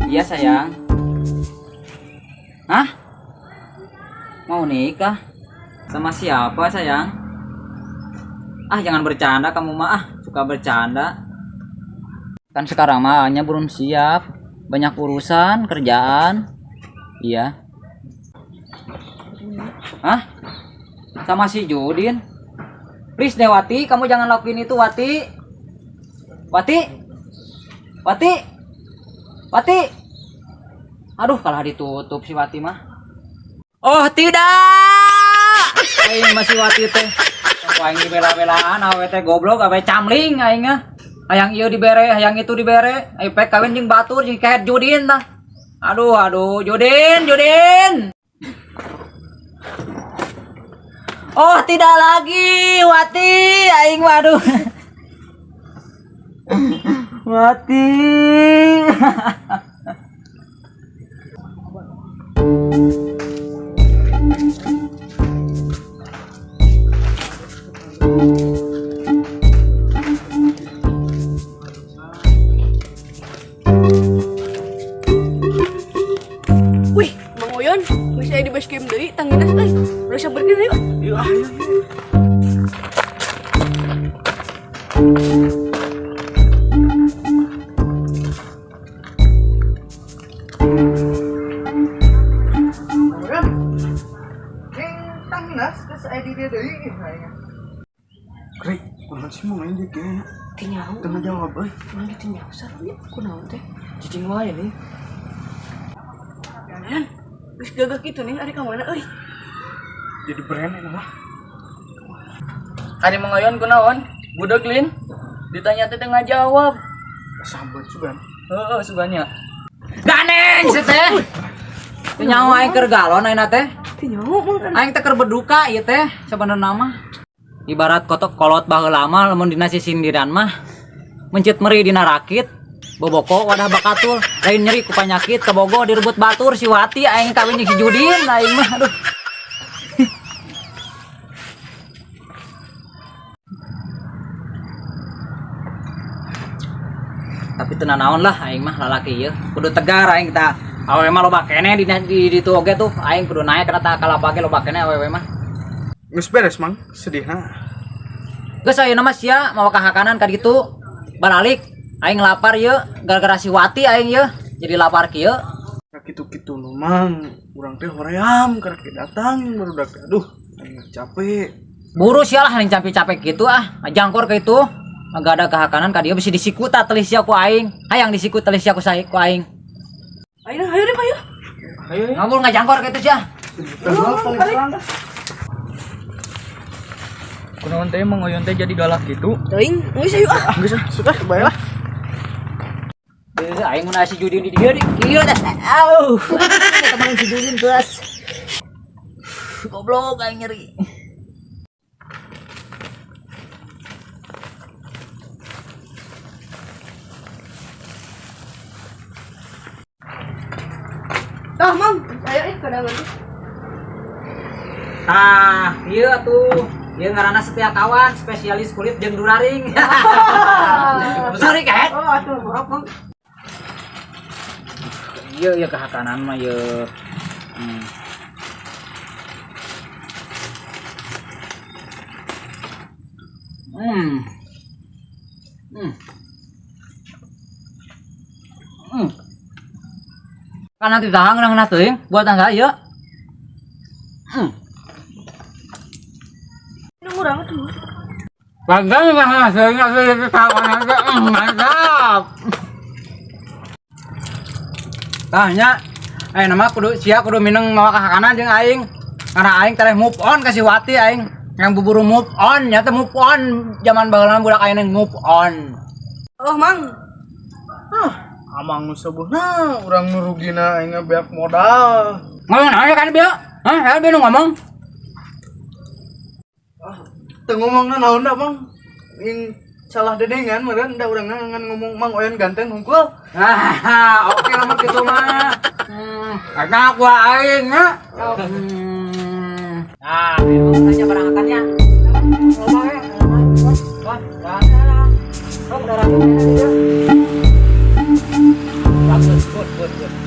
Iya sayang. Hah? Mau nikah? Sama siapa sayang? Ah jangan bercanda kamu mah, ah suka bercanda. Kan sekarang mah hanya belum siap. Banyak urusan, kerjaan. Iya. Hah? Sama si Judin? Please deh Wati, kamu jangan lakuin itu Wati. Wati. Wati. Wati. Aduh, kalah ditutup si Wati mah. Oh, tidak. Aing masih Wati teh. Ku aing dibela-belaan awe teh goblok awe camling aing mah. Hayang ieu dibere, hayang itu dibere. Aing pek kawin jeung batur jeung kehed Judin tah. Aduh, aduh, Judin, Judin. Oh, tidak lagi, Wati, aing waduh. Wati. Wih, Mang Oyon, geus aya di base camp deui tangginas euy. Urang sampeurkeun yuk. Yuk ah, yuk. Oyon. Yang tangginas geus aya di dieu deui aing. Krik, kunaon sih mau main juga? Teu nyaho. Teu ngajawab euy. Urang ge teu nyaho sarua kunaon teh. Cicing wae nih. Oyon, geus gagah kitu nih ari ka mana euy? Jadi brand ini mah. Ari Mang Oyon kunaon? Budak lin. Ditanya teh teu ngajawab. Sambat sugan. Heeh, sugannya. Ganeng si teh. Teu nyaho aing keur galon ayeuna teh. Teu nyaho Mang kan. Aing teh keur berduka ieu teh sabenerna mah. Ibarat kotok kolot baheula mah lamun dina sisindiran mah mencit meri dina rakit boboko wadah bakatul lain nyeri ku panyakit kabogo direbut batur si Wati aing kawin jeung si Judin aing mah aduh. Tapi teu nanaon lah aing mah lalaki ieu kudu tegar aing tah awewe mah loba keneh di ditu oge tuh aing kudu naik kana tah kalapa ge loba keneh awewe mah. Geus beres Mang, sedihna. Geus ayeuna mah sia mawa kahakanan ka ditu balalik aing lapar ieu gara-gara si Wati aing ieu jadi lapar kieu. Ka kitu-kitu nu Mang, urang teh hoream karek datang barudak teh. Aduh, aing capek. Buru sia lah lain capek-capek gitu ah, jangkor ke itu. Agak ada kahakanan ka dieu bisi disiku tah telis sia ku aing. Hayang disiku telis sia ku saya ku aing. Ayo, ayo deh, ayo. Ayo. Ngomong ngajangkor ke itu sia. Kunaon teh Mang Oyon teh jadi galak gitu? Teuing, geus ayo ah. Geus ah, sudah bae lah. Aing mun aya si Judin di dieu di kieu teh. Auh. Teman si Judin terus. Goblok aing nyeri. Tah, Mang, ayo eh kadangan teh. Tah, ieu atuh. Ieu ngaranna setia kawan, spesialis kulit jeung duraring. Sorry, Ket. Oh, atuh, maaf, Mang. Ieu ieu kahakanan mah ieu. Kan nanti dahang nang teuing buat tangga ieu. Ini urang atuh. Bagang mah teuing atuh kawan mantap. Tah nya nama kudu sia kudu mineng mawa kahakanan jeung aing. Karena aing tereh move on ka si Wati aing. Yang buburu move on, nya teh move on zaman baheula budak aing move on. Oh, Mang. Ah, amang nu sebeuna urang nu rugina aing beak modal. Ngomong naon kan bieu? Hah, ya bieu nu ngomong. Ah, teu ngomongna naon da, Mang? Ing salah dedengan meureun da urang ngan ngomong Mang Oyon ganteng hungkul. Ah, oke lah mah kitu mah. Enak gua aing nya. Nah, ayo tanya barang akannya. Sok udah rapi kayaknya dia. Bagus, good, good, good.